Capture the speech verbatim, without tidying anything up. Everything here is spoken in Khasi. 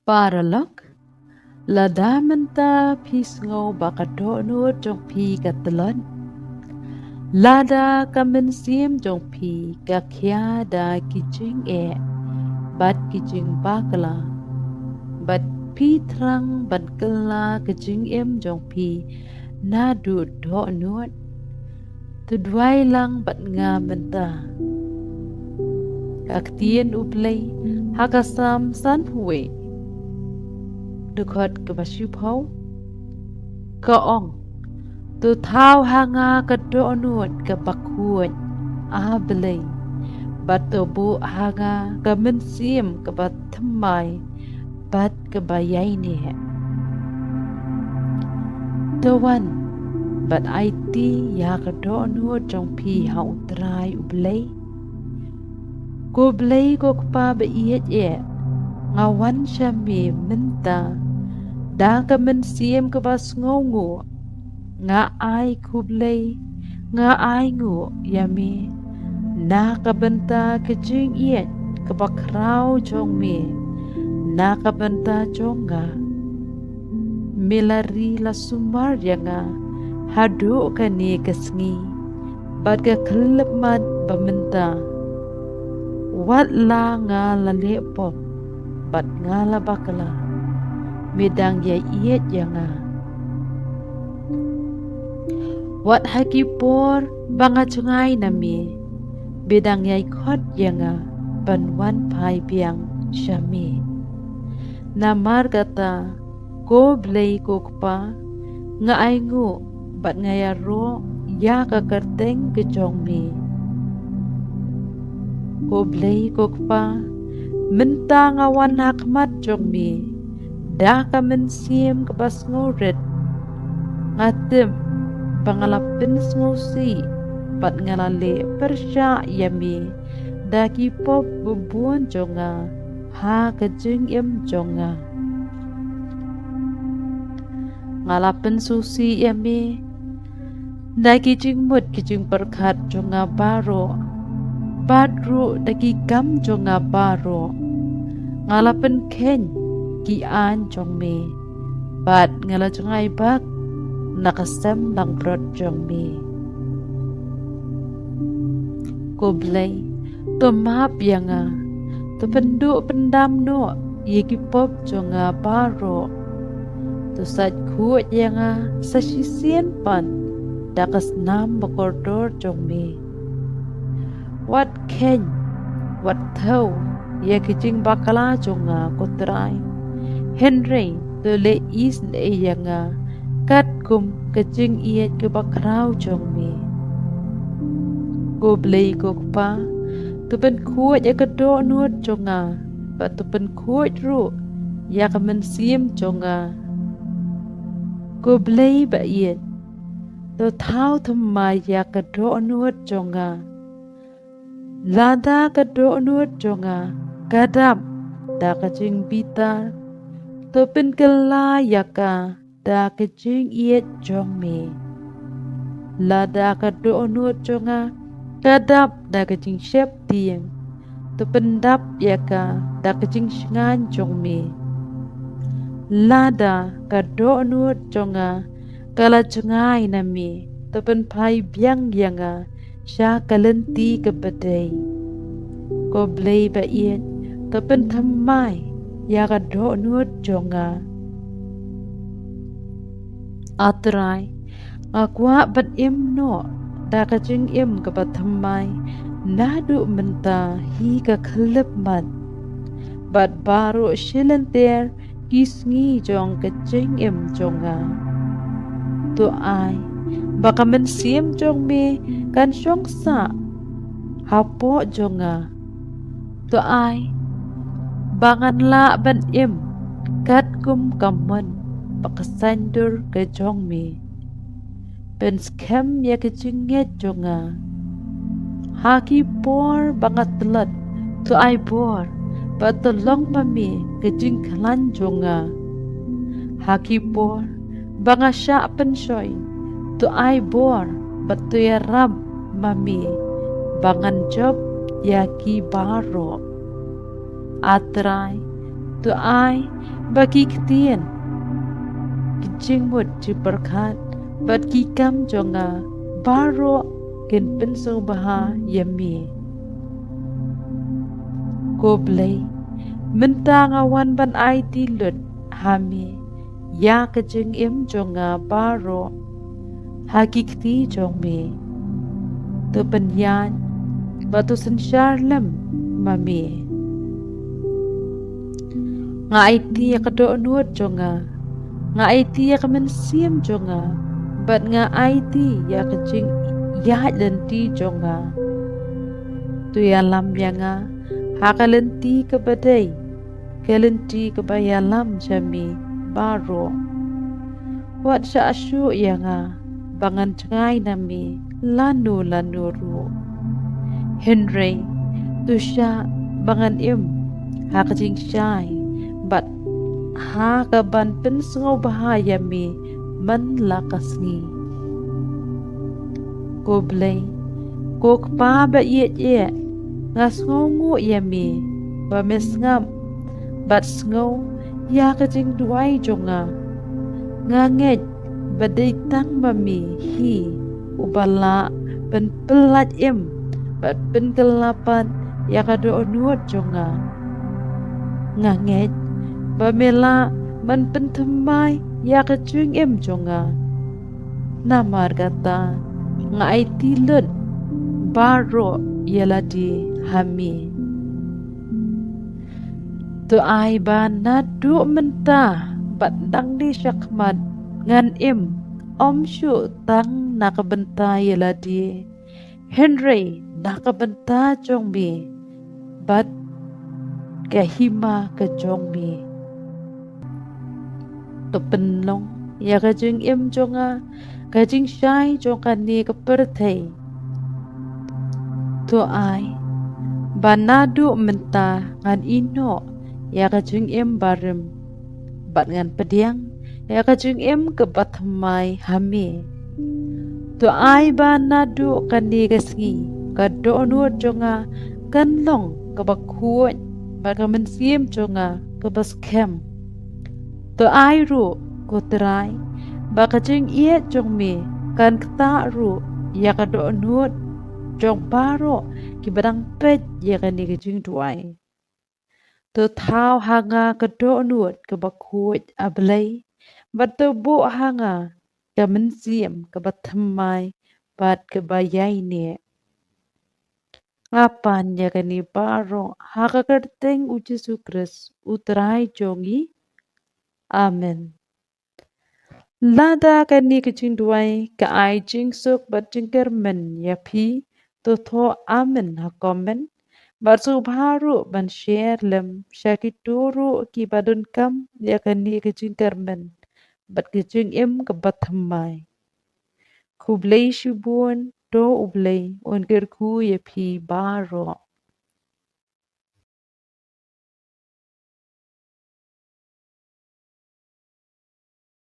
Paralok, lada mynta phi sngew ba ka dohnud jong phi ka tlot, lada ka mynsiem jong phi ka khia da ki jingeh bad ki jingbakla, bad phi thrang ban kylla ka jingim jong phi naduh dohnud, to duwai lang bad nga mynta. Ka ktien U Blei ha ka Salm sanphew wei, dkhot kaba shiphew, ka ong, to thaw ha nga ka dohnud kaba khuid, A Blei, bad to buh ha nga ka mynsiem kaba thymmai bad kaba ïaineh. To wan bad aiti ïa ka dohnud jong phi ha U Trai U Blei. Ko Blei ko Kpa ba ïeit eh, nga wan sha me mynta da ka mynsiem kaba sngewnguh. Nga ai khublei, nga ai nguh ïa me na ka bynta ka jingïeit kaba khraw jong me na ka bynta jong nga. Me la ri la sumar ïa nga haduh kane ka sngi bad ka khyllipmat ba mynta. Wat la nga la leh pop bad nga la bakla, me dang ïaieit ïa nga. Wat ha ki por ba nga jngai na me, me dang ïai khot ïa nga ban wan phai biang sha me. Namar kata, ko Blei ko Kpa, nga ai nguh bad nga ïaroh ïa ka kyrteng ka jong me. Ko Blei ko Kpa, mynta nga wan ha khmat jong me da ka mynsiem kaba sngewrit. Nga tip ba nga la pynsngewsih bad nga la leh pyrshah ïa me da ki pop babun jong nga ha ka jingim jong nga. Nga la pynsngewsih ïa me da ki jingmut ki jingpyrkhat jong nga baroh, bad ruh da ki kam jong nga baroh. Nga la pynkheiñ ki aiñ jong me bad nga la jngai bak na ka sem langbrot jong me. Ko Blei, to map ïa nga, to pynduh pyndam noh ïa ki pop jong nga baroh. To sait khuid ïa nga sa shisien pat da ka snam bakordor jong me. Wat kheiñ, wat thew ïa ki jingbakla jong nga ko Trai. Hynrei to leh isynei ïa nga katkum ka jingïeit kaba khraw jong me. Ko Blei ko Kpa, to pynkhuid ïa ka dohnud jong nga bad to pynkhuid ruh ïa ka mynsiem jong nga. Ko Blei ba ïeit, to thaw thymmai ïa ka dohnud jong nga. Lada ka dohnud jong nga ka dap da ka jingbitar, to pynkylla ïa ka da ka jingïeit jong me. Lada ka dohnud jong nga ka dap da ka jingsheptieng, to pyndap ïa ka da ka jingshngaiñ jong me. Lada ka dohnud jong nga ka la jngai na me, to pynphai biang ïa nga sha ka lynti kaba dei. Ko Blei ba ïeit, to pynthymmai ïa ka dohnud jong nga. A Trai, nga kwah ban im noh da ka jingim kaba thymmai naduh mynta hi ka khyllipmat bad baroh shi lynter ki sngi jong ka jingim jong nga. To ai ba ka mynsiem jong me kan shong sah hapoh jong nga. To ai ba ngan lah ban im katkum ka mon bad ka saiñdur ka jong me. Pynskhem ïa ka jingngeit jong nga. Ha ki por ba nga tlot, to ai bor bad to long ma me ka jingkhlaiñ jong nga. Ha ki por ba nga shah pynshoi, to ai bor bad to ïarap ma me ba ngan jop ïa ki baroh. A Trai, To ai ba ki ktien, ki jingmut jingpyrkhat bad ki kam jong nga baroh kin pynsngewbha ïa me. Ko Blei, mynta nga wan ban aiti lut ha me ïa ka jingim jong nga baroh ha ki kti jong me. To pynïaid bad to synshar lem ma me. Nga aiti ïa ka dohnud jong nga, nga aiti ïa ka mynsiem jong nga, bad nga aiti ïa ka jingïaid lynti jong nga. To ïalam ïa nga ha ka lynti kaba dei, ka lynti kaba ïalam sha me baroh. Wat shah shuh ïa nga ba ngan jngai na me lano lano ruh. Hynrei to shah ba ngan im ha ka jingshai bad ha ka ban pynsngewbha ïa me man la ka sngi. Ko Blei, ko Kpa ba ïeit eh, nga sngewnguh ïa me ba me sngap bad sngew ïa ka jingduwai jong nga. Nga ngeit ba dei tang ma me hi uba lah ban pyllait im bad pynkylla pat ïa ka dohnud jong nga. Nga ngeit ba me lah ban pynthymmai ïa ka jingim jong nga. Namar kata nga aiti lut baroh ïa lade ha me. To ai ba naduh mynta bad nangne shakhmat ngan im ym shuh tang na ka bynta ïa lade, hynrei na ka bynta jong me bad ka hima ka jong me. To pynlong ïa ka jingim jong nga ka jingshai jong kane ka pyrthei. To ai ba naduh mynta ngan ïehnoh ïa ka jingim barim bad ngan pdiang ïa ka jingim kaba thymmai ha me. To ai ba naduh kane ka sngi ka dohnud jong nga kan long kaba khuid bad ka mynsiem jong nga kaba skhem. To ai ruh ko Trai ba ka jingïeit jong me kan ktah ruh ïa ka dohnud jong baroh kiba dang peit ïa kane ka jingduwai. To thaw ha nga ka dohnud kaba khuid, A Blei, bad to buh ha nga ka mynsiem kaba thymmai bad kaba ïaineh. Nga pan ïa kane baroh ha ka kyrteng U Jisu Khrist, U Trai jong ngi. Amen. Lada kane ka jingduwai ka ai jingsuk bad jingkyrmen ïa phi, to thoh amen ha comment bad sngewbha ruh ban share lem sha kito ruh kiba donkam ïa kane ka jingkyrmen bad ka jingim kaba thymmai. Khublei shibun, to U Blei un kyrkhu ïa phi baroh.